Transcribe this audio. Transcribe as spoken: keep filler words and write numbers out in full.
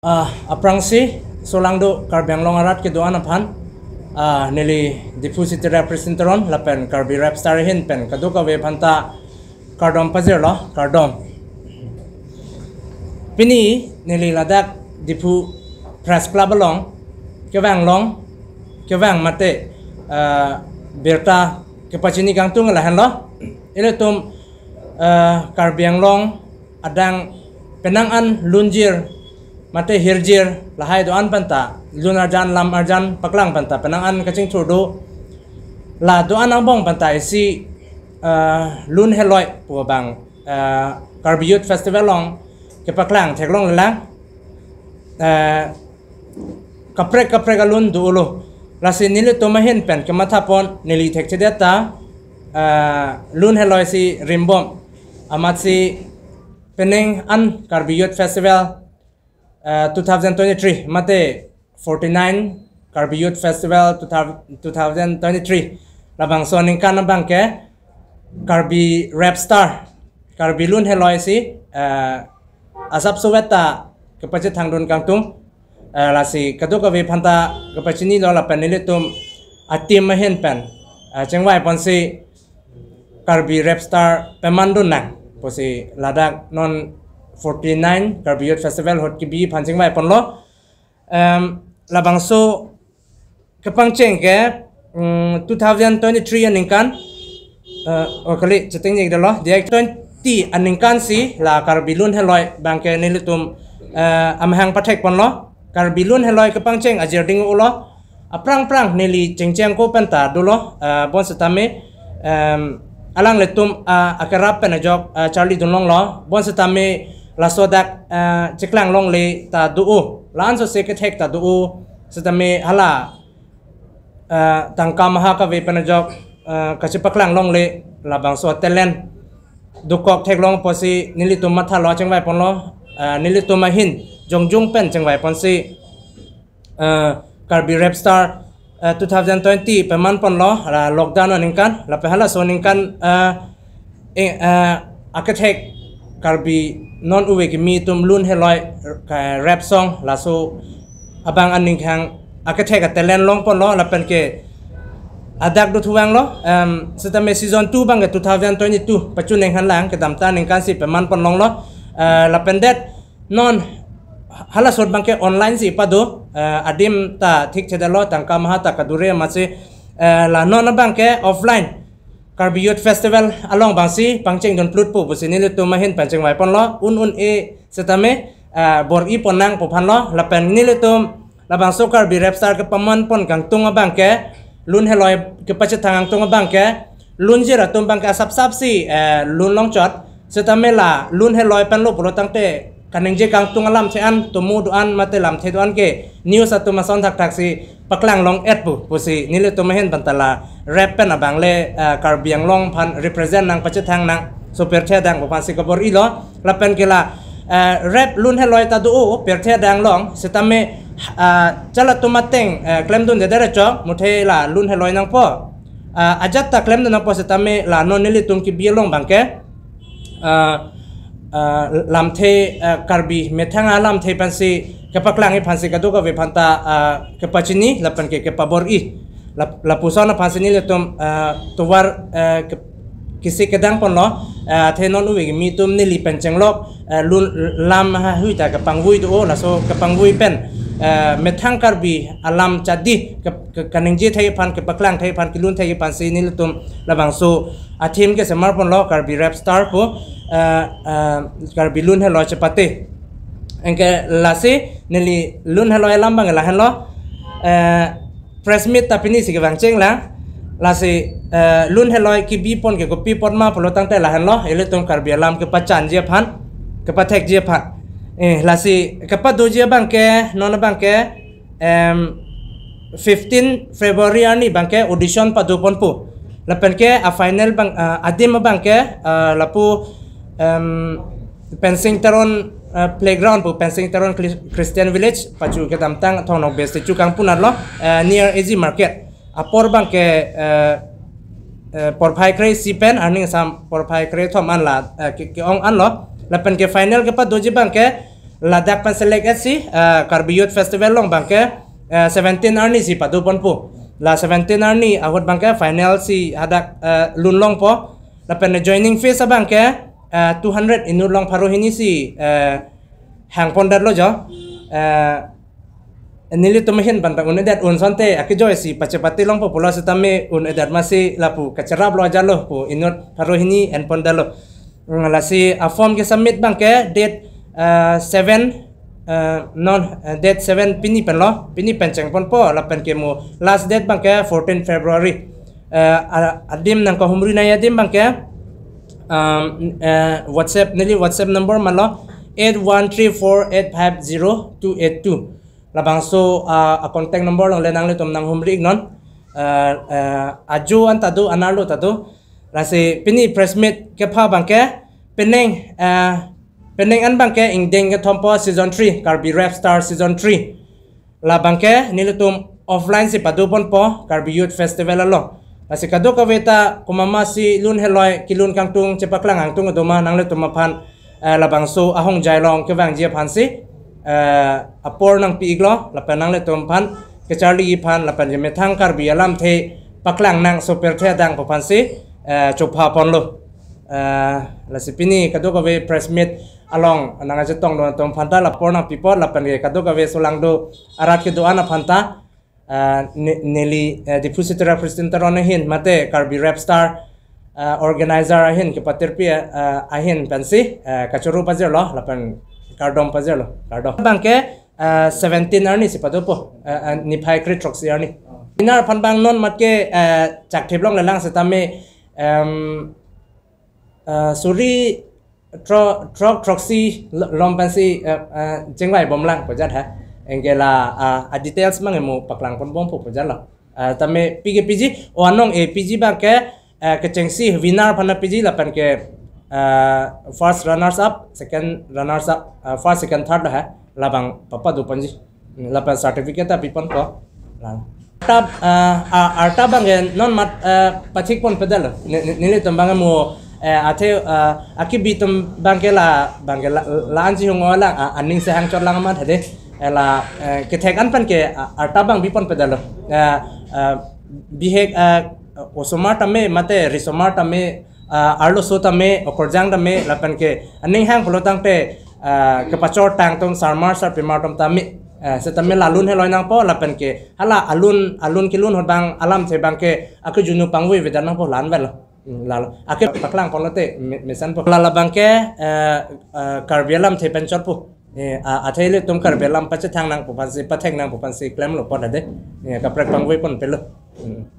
Ah, aphrangsi solangdo Karbi Anglong arat kedo-an aphan, ah, neli Diphu City Rep President Teron lapen Karbi Rap Star ahin pen kadokave aphanta kardom pajirlo, kardom. Pini neli ladak Diphu Press Club along kevang long, kevang mate, ah, birta kepachini kangtung lahenlo. Ilitum, ah, Karbi Anglong adang penang an lunjir mate hirjir lahai do-an aphanta, lun arjan lam arjan paklang aphanta penang an kachingthur do. La do-an angbong aphanta isi, ah, Lun Heloi pu abang, ah, Karbi Youth Festival along kepaklang theklonglelang, ah, kaprek kaprek alun dolo. Lasi nelitum ahin pen kemathapon neli thekthedet ta, ah, Lun Heloi si rimbom amatsi penang an Karbi Youth Festival, ah, two thousand twenty-three mate forty-nine Karbi Youth Festival two thousand, two thousand twenty-three labangso aningkan abangke Karbi Rap Star, Karbi Lun Heloi si, ah, asapso vetta kepachethangdun kangtung. Ah, lasi kadokave aphanta kepachinilo lapen nelitum a-team ahin pen, ah, chingvaiponsi Karbi Rap Star pemandun nang pusi ladak non forty-nine Karbi Youth Festival ahut kebi aphan chingvaiponlo. Em, labangso kepangcheng ke, mm, two thousand twenty-three aningkan, eh, oh, kali, cheting jik dolo, dia twenty aningkan si la Karbi Lun Heloi abangke nelitum, eh, amahang pathekponlo. Karbi Lun Heloi kepangcheng ajir ding ulo. Aphrang phrang neli chengcheng ko penta dolo, eh, bonsitame, em, alanglitum, ah, akerap pen ajok, ah, charlidun longlo. Bonsitame laso dak, ah, cheklang longle ta do-o. La-an sose kethek ta do-o. Sitame hala, ah, tangka maha kave pen ajok, ah, kachepaklang longle labangso talent dokok theklong pusi nelitum mathalo chingvaiponlo, ah, nelitum ahin jongjung pen chingvaiponsi, ah, Karbi Rap Star, ah, two thousand twenty pemanponlo, ah, lockdown aningkan, lapen halaso aningkan, ah, eh, ah, akethek Karbi non ove kimi atum Lun Heloi, ah, rap song, laso abang aning hang akethek a-talent longponlo, lapen ke adak do thuvanglo, em, sitame season two abangke two thousand twenty-two pachuneng hanlang kedamta aningkan si pemanpon longlo, eh, lapen det non halaso abangke online si pado, eh, adim ta thikthedetlo, tangka maha ta kadure amatsi, eh, la non abangke offline Karbi Youth Festival along abangsi pangchengdun plutpo pusi nelitum ahin pen chingvaiponlo, un un-e sitame, ah, bor-ipon nang pu aphanlo, lapen nelitum labangso Karbi Rap Star kepamanpon kangtung abangke, Lun Heloi kepachethang kangtung abangke, lunjir atum abangke asapsap si, eh, lun longchot, sitame la Lun Heloi penlo pulo tangte kaningje kangtung alamthe an, tomo do-an mate lamthe do-an ke news atum ason thakthak si paklang long-et pu pusi nelitum ahin penta la rap pen abang le, eh, Karbi Anglong aphan represent nang pachethang nang, so pirthe adang pu aphansi kabor-ilo, lapen ke la, eh, rap Lun Heloi ta do-o pirthe adang along, sitame, ah, chalatum ateng, eh, klemdundedet ra chok, muthe la Lun Heloi nangpo, ah, ajat ta klemdun nangpo, sitame la non nelitum kebi along abangke, ah, ah, lamthe, ah, Karbi methang alamthe aphansi kepaklang aphansi kadokave aphanta, ah, kepachini lapen ke kepabor-i. Lap-, lapuson aphansi nelitum, ah, tovar, ah, ke-, kisi kedangponlo, ah, athe non ove kimi atum neli pen chenglok, ah, lun lam hahui ta kepangvoi do-o, laso kepangvoi pen, ah, methang Karbi alam chadi ke, ke, kaningje thai aphan, kepaklang thai aphan, kelun thai aphansi nelitum labangso a-theme ke semarponlo Karbi Rap Star pu, eh, eh, Karbi Lun Heloi chepate. Anke lasi neli Lun Heloi alam abang lahenlo, eh, press meet ta pini si kevang chenglang. Lasi, eh, Lun Heloi kebipon ke kopi apot ma pulo tangte lahenlo, ilitum Karbi alam kepachanji aphan, kepathekji aphan. Eh, lasi kepadoji abangke, non abangke, em, fifteen February arni abangke audition padoponpo. Lapen ke a-final abang, ah, adim abangke, ah, lapu, em, Pensing Teron, ah, playground pu, Pensing Teron Chris-, Christian Village, pachu kedamtang Thong Nokbe statue kangpunarlo, ah, near A G Market. Apor abangke, eh, eh, porphai kre-isi pen, arni sam porphai krethom an la, eh, ke, ke-ong anlo. Lapen ke final kepadoji abangke, Ladak pen select et si, eh, Karbi Youth Festival along abangke, eh, seventeen arni si pado ponpo. La seventeen arni ahut abangke final si hadak, eh, lun longpo. Lapen joining fees abangke, eh, two hundred inut along pharo hini si, eh, hang pondetlo jo. Eh, nelitum ahin pen ta un-edet, un asonte akejoi si pachepate longpo pulo sitame un-edet masi lapu kacheraplo ajatlo pu inut pharo hini en pondetlo. Mm, lasi a form ke submit abangke date, eh, seven, eh, non, eh, date seven pini penlo, pini pen cheng ponpo, lapen ke mo last date abangke fourteen February. Eh, a-, adim nangkahumri nangji adim abangke, um, eh, WhatsApp, neli WhatsApp number malo eight one three four eight five zero two eight two. Labangso, ah, a contact number along le nanglitum nanghumri iknon. Ah, ah, ajo an ta do, anerlo ta do. Lasi pini press meet kepha abangke, penang, ah, penang an abangke ingdeng kethompo season three, Karbi Rap Star season three. La abangke nelitum offline si pado ponpo Karbi Youth Festival along. Lasi kadokave ta komat ma si lun heloi, kelun kangtung, chepaklang kangtung kedo ma, nanglitum aphan, eh, labangso ahongjai along kevangji aphan si, eh, apor nangpi iklo, lapen nanglitum aphan kacharli aphan, lapen kemethang Karbi alamthe paklang nangso pirthe adang pu aphan si, eh, chopha ponlo. Eh, lasi pini kadokave press meet along nangkachetong dun atum aphan ta la apor nangpi apot, lapen ke kadokave solang do arat kedo-an aphan ta, ah, ne-, neli, eh, Diphu City Rap Festival Teron ahin, mate Karbi Rap Star, ah, organizer ahin, kepatirpi, ah, ahin pensi, eh, kachoro pajirlo, lapen kardom pajirlo, kardom. Abangke, ah, seventeen arni si padopo, ah, ah, niphai kre throksi arni. Winner aphan abang non mat ke, eh, chakthip longlelang sitame, em, eh, suri thro-, throk throksi lo-, lom pensi, eh, eh, chingvai bomlang pu ajat ha. Anke la, ah, a details abang emo paklang ponbompo pu ajatlo. Ah, tame pike piji, o anong e piji abangke, eh, kechengsi winner aphan piji lapen ke, eh, first runners up, second runners up, eh, first, second, third lo ha. Labang papado ponji. Lapen certificate ta pi ponpo. La. Arta, ah, ah, arta abangke non mat, ah, pathik ponpedetlo. Ne-, ne-, nelitum abang mo, eh, athe, ah, akibi atum abangke la, abangke la, la-an chihung olang, ah, aning sehang chotlang amat hade. Eh, la, eh, kethek an pen ke, ah, arta abang pi ponpedetlo. Eh, eh, bihek, eh, osomar tame, mate risomar tame, ah, arloso tame, okorjang tame, lapen ke aning hang pulo tangte, ah, kepachor tang atum sarmar sarpimar atum tame, eh, setame la lun heloi nangpo, lapen ke hala alun, alun kelun ahut abang alamthe abangke akejunu pangvoi avedet nangpo, la-an avelo. Hmm, lalo. Ake paklang ponlote me-, mesenpo. La labangke, eh, eh, Karbi alamthe pen chotpo. Eh, a-, athe ilitum Karbi alam pachethang nang pu aphansi, pathek nang pu aphansi klemlo apot hade. Eh, kaprek pangvoi ponpelo. Hmm.